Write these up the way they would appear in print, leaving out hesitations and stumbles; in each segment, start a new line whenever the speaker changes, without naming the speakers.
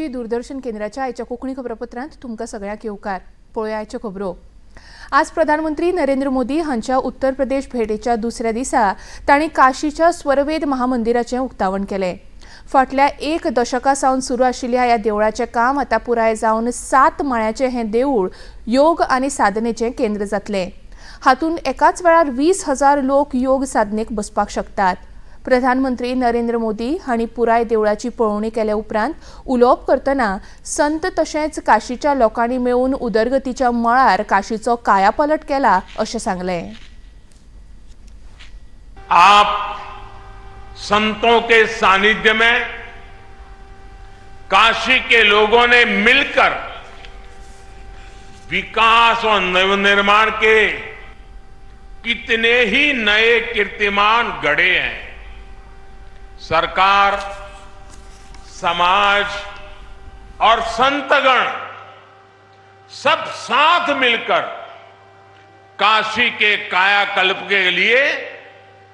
पणजी दूरदर्शन केंद्राच्या आयच्या कोंकणी खबरापत्रांत तुमकां सगळ्यांक येवकार. पळोवया आयच्यो खबरो. आज प्रधानमंत्री नरेंद्र मोदी हांच्या उत्तर प्रदेश भेटेच्या दुसऱ्या दिसा तांणी काशीच्या स्वरवेद महामंदिराचें उक्तावण केलें. फाटल्या एक दशका सावन सुरू आशिल्ल्या ह्या देवळाचें काम आतां पुराय जावन 7 माळ्याचें हें देवूळ योग आनी साधनेचें केंद्र जातलें. हातूंत एकाच वेळार 20,000 लोक योग साधनेक बसपाक शकतात. प्रधानमंत्री नरेंद्र मोदी हांणी पुराय देवळाची पळोवणी केल्या उपरांत उलोवप करतना संत तशेंच काशीच्या लोकांनी मेळून उदरगतीच्या मळार काशीचो कायापालट केला अशें सांगलें.
आप संतों के सानिध्य में काशी के लोगों ने मिलकर विकास और नवनिर्माण के कितने ही नए कीर्तिमान गढ़े हैं. सरकार, समाज और संतगण सब साथ मिलकर काशी के कायाकल्प के लिए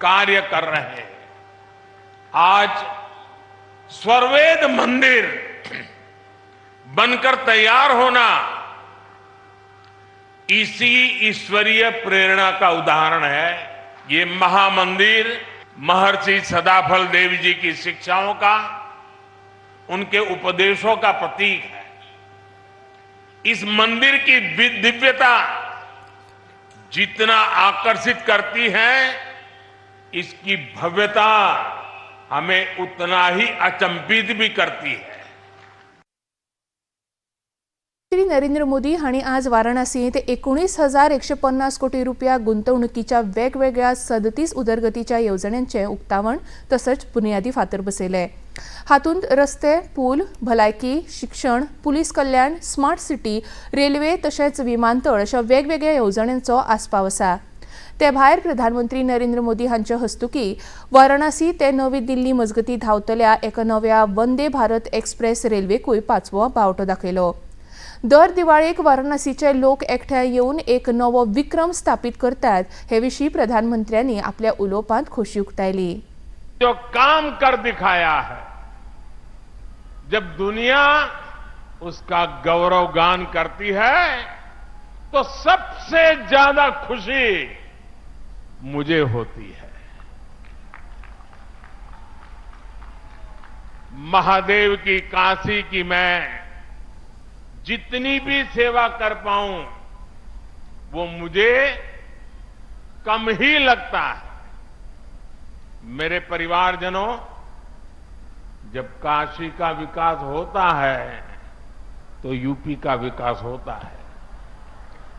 कार्य कर रहे हैं. आज स्वर्वेद मंदिर बनकर तैयार होना इसी ईश्वरीय प्रेरणा का उदाहरण है. ये महामंदिर महर्षि सदाफल देव जी की शिक्षाओं का, उनके उपदेशों का प्रतीक है. इस मंदिर की दिव्यता जितना आकर्षित करती है, इसकी भव्यता हमें उतना ही अचंभित भी करती है.
श्री नरेंद्र मोदी हांणी आज वाराणसींत 19,150 कोटी रुपया गुंतवणुकीच्या वेगवेगळ्या 37 उदरगतीच्या येवजण्यांचें उक्तावण तसोच बुन्यादी फातर बसयले. हातूंत रस्ते, पूल, भलायकी, शिक्षण, पुलीस कल्याण, स्मार्ट सिटी, रेल्वे तशेंच विमानतळ अशा वेगवेगळ्या येवजण्यांचो आस्पाव आसा. ते भायर प्रधानमंत्री नरेंद्र मोदी हांचे हस्तुकी वाराणसी ते नवी दिल्ली मजगती धांवतल्या एका नव्या वंदे भारत एक्सप्रेस रेल्वेकूय पांचवो बावटो दाखयलो. दर दिवाळेक वाराणसीचे लोक एकठांय येवन एक नवो विक्रम स्थापीत करतात हे विशीं प्रधानमंत्र्यांनी आपल्या उलोवपांत खोशी उक्तायली.
जो काम कर दिखाया है, जब दुनिया उसका गौरव गान करती है तो सबसे ज्यादा खुशी मुझे होती है. महादेव की काशी की मैं जितनी भी सेवा कर पाऊं वो मुझे कम ही लगता है. मेरे परिवारजनों, जब काशी का विकास होता है तो यूपी का विकास होता है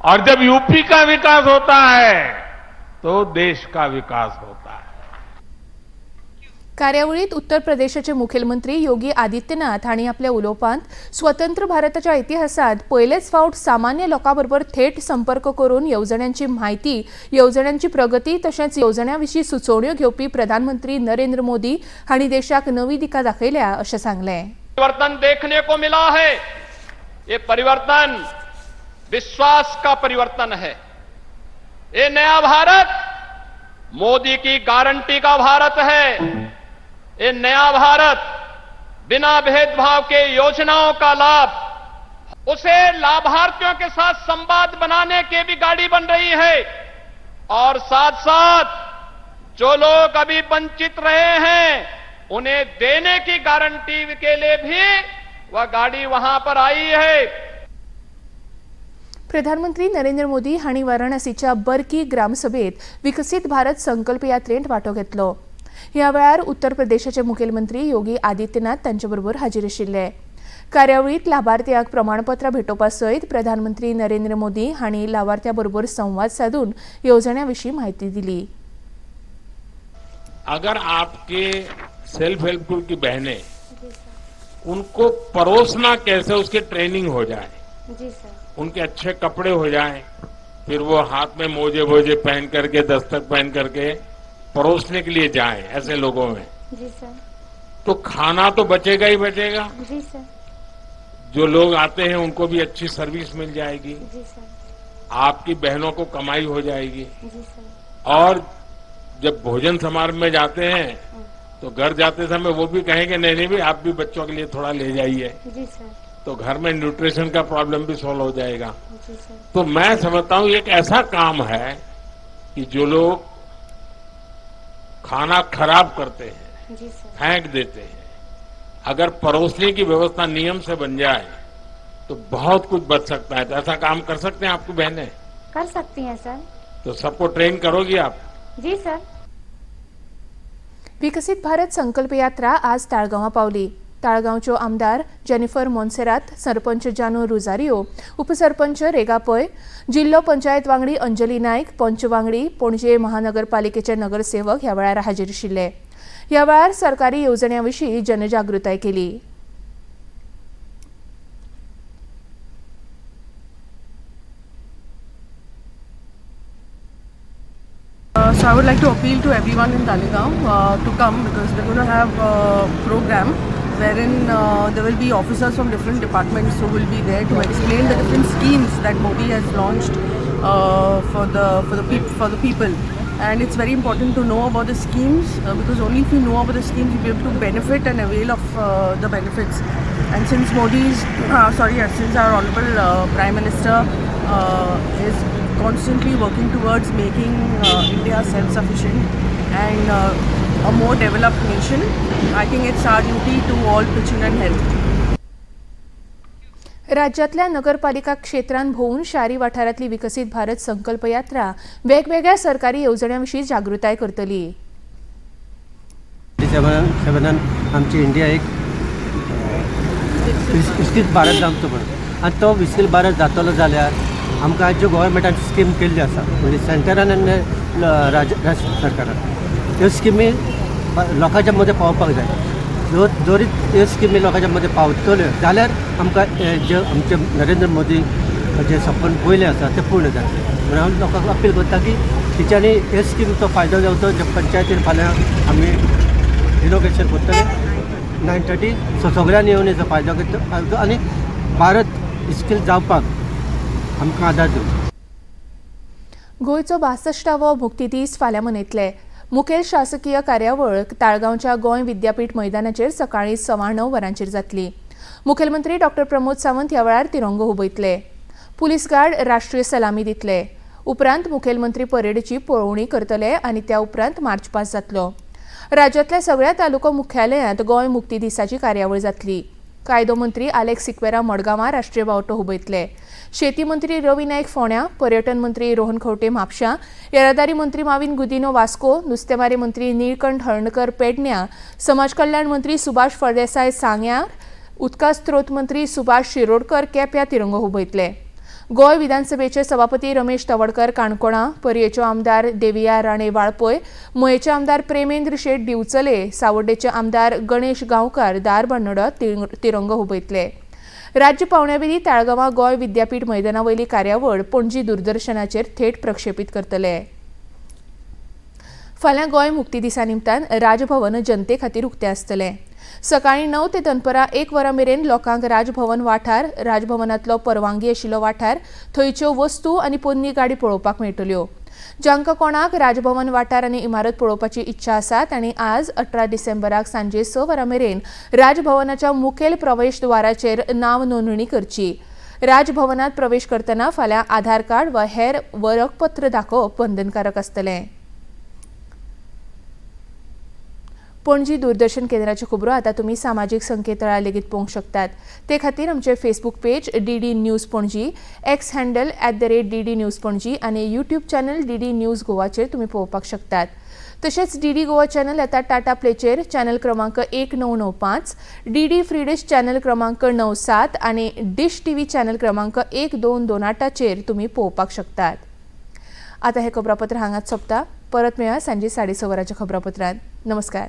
और जब यूपी का विकास होता है तो देश का विकास होता है.
कार्यावळीत उत्तर प्रदेशाचे मुखेलमंत्री योगी आदित्यनाथ हांणी आपल्या उलोवपांत स्वतंत्र भारताच्या इतिहासात पयलेच फावट सामान्य लोकां बरोबर थेट संपर्क करून येवजण्यांची म्हायती, येवजण्यांची प्रगती तशेंच येवजण्यां विशीं सुचोवण्यो घेवपी प्रधानमंत्री नरेंद्र मोदी हांणी देशाक नवी दिका दाखयल्या अशें सांगलें.
परिवर्तन देखने को मिला है. ये परिवर्तन विश्वास का परिवर्तन है. ये नया भारत मोदी की गारंटी का भारत है. ये नया भारत बिना भेदभाव के योजनाओं का लाभ, उसे लाभार्थियों के साथ संवाद बनाने के भी गाड़ी बन रही है और साथ साथ जो लोग अभी वंचित रहे हैं उन्हें देने की गारंटी के लिए भी वह गाड़ी वहां पर आई है.
प्रधानमंत्री नरेंद्र मोदी हांणी वाराणसीच्या बर्की ग्रामसभेत विकसीत भारत संकल्प यात्रेंत वांटो घेतलो. ह्या वेळार उत्तर प्रदेशाचे मुखेलमंत्री योगी आदित्यनाथ तांचे बरोबर हाजीर आशिल्ले. कार्यावळीत लाभार्थ्यांक प्रमाणपत्रां भेटोवपा सयत प्रधानमंत्री नरेंद्र मोदी हांणी लावार्थ्यां बरोबर संवाद सादून येवजण्यां विशीं म्हायती दिली.
अगर आपके सेल्फ हेल्प ग्रुप की बहनें, उनको परोसना कैसे उसकी ट्रेनिंग हो जाए.
जी सर.
उनके अच्छे कपड़े हो जाएं, फिर वो हाथ में मोजे वोजे पहन करके, दस्तक पहन करके परोसने के लिए जाएं ऐसे लोगों में.
जी सर.
तो खाना तो बचेगा ही बचेगा.
जी सर.
जो लोग आते हैं उनको भी अच्छी सर्विस मिल जाएगी.
जी सर.
आपकी बहनों को कमाई हो जाएगी.
जी सर.
और जब भोजन समारोह में जाते हैं तो घर जाते समय वो भी कहेंगे नहीं नहीं भाई आप भी बच्चों के लिए थोड़ा ले जाइए।
जी सर।
तो घर में न्यूट्रिशन का प्रॉब्लम भी सॉल्व हो जाएगा।
जी सर।
तो मैं समझता हूं एक ऐसा काम है कि जो लोग खाना खराब करते हैं,
जी सर,
फेंक देते हैं, अगर परोसने की व्यवस्था नियम से बन जाए तो बहुत कुछ बच सकता है। तो ऐसा काम कर सकते हैं आपकी बहनें?
कर सकती हैं सर।
तो सबको ट्रेन करोगी आप?
जी सर।
विकसीत भारत संकल्प यात्रा आज ताळगांवां पावली। ताळगांवच्यो आमदार जेनिफर मोन्सेरात, सरपंच जानू रुजारियो, उपसरपंच रेगा पै, जिल्लो पंचायत वांगडी अंजली नायक, पंच वांगडी, पणजे महानगरपालिकेचे नगरसेवक ह्या वेळार हाजीर आशिल्ले। ह्या वेळार सरकारी येवजण्यां विशीं जनजागृताय केली।
So I would like to appeal to everyone in Taleigao to come, because we're going to have a program wherein there will be officers from different departments who will be there to explain the different schemes that Modi has launched for the people. And it's very important to know about the schemes because only if you know about the schemes you'll be able to benefit and avail of the benefits. And since Modi's since our Honorable Prime Minister is constantly working towards making India self-sufficient and a more developed nation, I think it's our duty to all pitch in and help.
राज्यातल्या नगरपालिका क्षेत्रांत भोंवून शारी वाठारांतली विकसीत भारत संकल्प यात्रा वेगवेगळ्या सरकारी येवजण्यां विशीं जागृताय करतली।
7 आमची इंडिया एक विकसीत भारत जावचो म्हणून, आनी तो विकसीत भारत जातलो जाल्यार आमकां आयज ज्यो गोवोरमेंटान स्कीम केल्ली आसा, म्हणजे सेंटरान आनी राज्य सरकारान, त्यो स्किमी लोकांच्या मदें पावपाक जाय। जरी त्यो स्किमी लोकांच्या मदें पावतल्यो जाल्यार आमकां जे आमचे नरेंद्र मोदी जे सपन पयलें आसा तें पूर्ण जातलें। म्हणून हांव लोकांक अपील करता की तेच्यांनी हे स्किमीचो फायदो घेवचो। जे पंचायतीन फाल्यां आमी इनोग्रेशन करतले 9:30, सो सगळ्यांनी येवन हेचो फायदो घेवचो आनी भारत स्कील जावपाक आमकां आदार दिवचो।
गोंयचो 62वो मुक्ती दीस फाल्यां मनयतले। मुखेल शासकीय कार्यावळ ताळगांवच्या गोंय विद्यापीठ मैदानाचेर सकाळीं 9:15 वरांचेर जातली। मुखेलमंत्री डॉक्टर प्रमोद सावंत ह्या वेळार तिरंगो हुबयतले। पुलीस गार्ड राष्ट्रीय सलामी दितले। उपरांत मुखेलमंत्री परेडीची पळोवणी करतले आनी त्या उपरांत मार्च पास जातलो। राज्यांतल्या सगळ्या तालुको मुख्यालयांत गोंय मुक्ती दिसाची कार्यावळ जातली। कायदो मंत्री आलेक्स सिक्वेरा मडगांवां राष्ट्रीय बावटो हुबयतले। शेती मंत्री रवी नायक फोंड्या, पर्यटन मंत्री रोहन खंवटे म्हापशां, येरादारी मंत्री माविन गुदिनो वास्को, नुस्तेमारी मंत्री नीळकंठ हळर्णकर पेडण्या, समाज कल्याण मंत्री सुभाष फळदेसाय सांग्यार, उदका स्त्रोत मंत्री सुभाष शिरोडकर केप्यां तिरंगो हुबयतले। गोंय विधानसभेचे सभापती रमेश तवडकर काणकोणा, पर्येच्यो आमदार देविया राणे वाळपय, मयेचे आमदार प्रेमेंद्र शेट दिवचले, सावड्डेचे आमदार गणेश गांवकार धारबांदोडा तिरंगो हुबयतले। राज्य पावण्यावेली ताळगांवां गोंय विद्यापीठ मैदाना वयली कार्यावळ पणजी दूरदर्शनाचेर थेट प्रक्षेपीत करतले। फाल्यां गोंय मुक्ती दिसा निमतान राजभवन जनते खातीर उक्तें आसतलें। सकाळीं 9 ते दनपरां 1 वरां मेरेन लोकांक राजभवन वाठार, राजभवनांतलो परवानगी आशिल्लो वाठार, थंयच्यो वस्तू आनी पोन्नी गाडी पळोवपाक मेळटल्यो। जांकां कोणाक राजभवन वाठार आनी इमारत पळोवपाची इच्छा आसा तांणी आज 18 डिसेंबराक सांजे 6 वरां मेरेन राजभवनाच्या मुखेल प्रवेशद्वाराचेर नांव नोंदणी करची। राजभवनांत प्रवेश करतना फाल्यां आधार कार्ड वा हेर वळखपत्र दाखोवप बंधनकारक आसतलें। पणजी दूरदर्शन केंद्राच्यो खबरो आतां तुमी सामाजीक संकेतथळार लेगीत पळोवंक शकतात। ते खातीर आमचें Facebook page DD news Panaji, X handle @DD news Panaji आनी यूट्यूब चॅनल डीडी न्यूज गोवाचेर तुमी पळोवपाक शकतात। तशेंच डीडी गोवा चॅनल आतां टाटा प्लेचेर चॅनल क्रमांक 1995, डीडी फ्री डिश चॅनल क्रमांक 97 आनी डिश टीव्ही चॅनल क्रमांक 1228चेर तुमी पळोवपाक शकतात। आतां हें खबरापत्र हांगाच सोंपता। परत मेळया सांजे 6:30 वरांच्या खबरापत्रांत। नमस्कार।